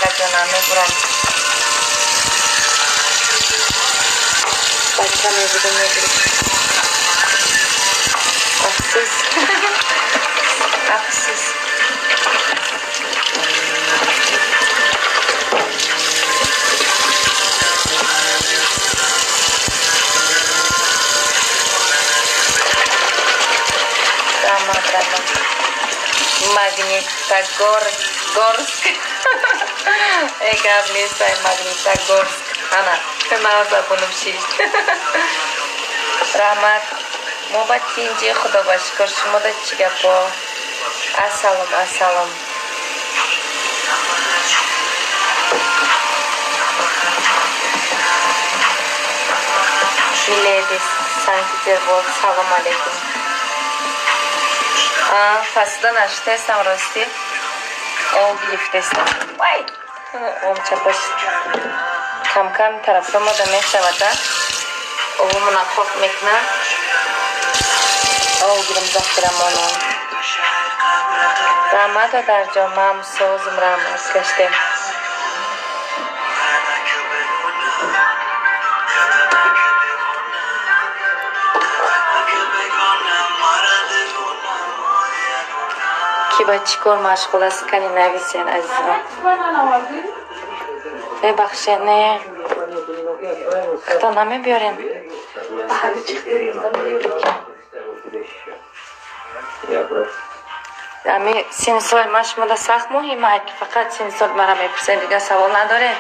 Рангаҷона, мебурам. Бача мебудум, мегирифт. Афсӯс, афсӯс. Раҳмат, раҳмат. Магнитогорск. Э, гап нестай, Магнитогорск. Ана, ман забонам шишт. Раҳмат. Мо ба тинҷи, худо ба шукр. Шумода чӣ гапо? Ассалом, ассалом. Миледи, Санкт-Петербург, салом алейкум. Фасида нашитестам, ростӣ. Об гирифтестам. Вай! Ом чапаш. Кам-кам тарафдо мода мешавад, а? Обумона хок мекунам. Об гирам, захира монам. Раҳмат, додарҷон, ман созм, раҳмат гаштем. Ки ба чӣ кор машғул аст, кани нависен, азизон. Мебахшед, не. Хто намебиёрем? Ами сини соли ман шумода сахт муҳима, ки фақат сини соли мара мепурсед, дигар савол надоред?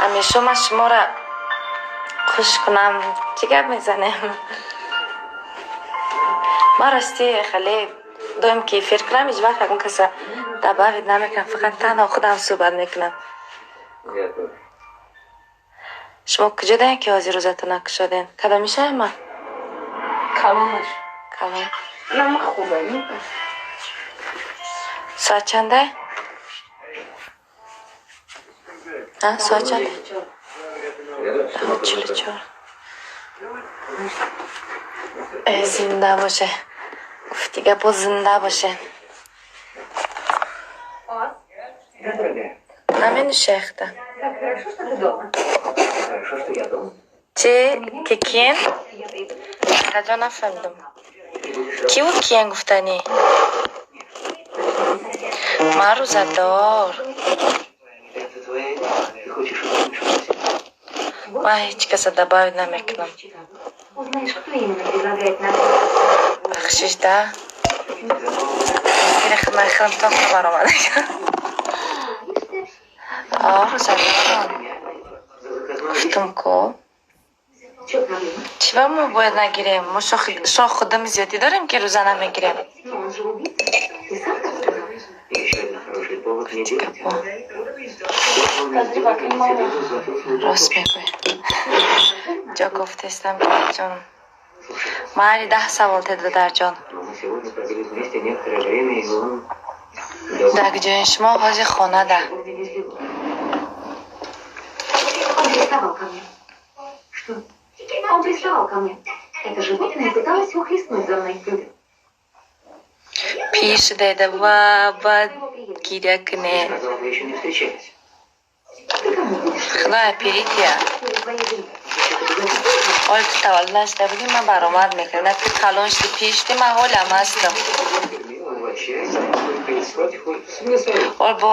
Ҳамеша ман шуморо хуш кунам, чӣ гап мезанем? Ман рости хеле доим ки эфир кунам, ҳеҷ вақт ягон каса добавить намекунам, фақат танҳо худам суҳбат мекунам. Шумо куҷо даем, ки ҳозир рӯзатон накушодем? Кадоми шаҳр? Калонаш. Калон. Нама хубе. Соат чанда? Соат чанда? 44. Э, зинда боше. Гуфти гапо, зинда боше. Наменӯшехта. Так хорошо, что ты дома. Хорошо, что я дома. Чи ки киен? Раҷо, нафаҳмидам. Киву киен гуфтанӣ? Ман рӯзадор. Это твоя идея. Ты хочешь уменьшить. Ман ҳеҷ каса добавить намекунам. Узнаешь, кто именно предлагает нам. Бахшиш да. Ман то хабар омада. А, рӯзадорам. Гуфтум ку. В чем проблема? Чӣ ба мо бояд нагирем? Мо шох худами зиёдӣ дорем, ки рӯза намегирем. Ну, он же убийца. Ты сам так сказал. Еще один хороший повод не делать. Гапо. Рост мегӯй. Ҷо гуфтестам, ҷон. Ман 10 савол те, додарҷон. Но мы сегодня провели вместе некоторое время, и он... Дар ҷои шумо ҳозир хонада. Сегодня не сделал. Он приставал ко мне. Что? Он приставал ко мне. Это животное пыталось ухлестнуть за мной. Пир шудаеда ва баъд гиря кунед. Сказал, вы еще не встречались. Ты кому будешь? Худоя, пирития. Или твоей жене? Ҳол ту таваллуд нашуда будӣ, ман баромад мекардам. Ту калон шуди, пир шуди, ман ҳолам ҳастам. Мила, в отчаянии, только искать хоть смысл. Ҳол бо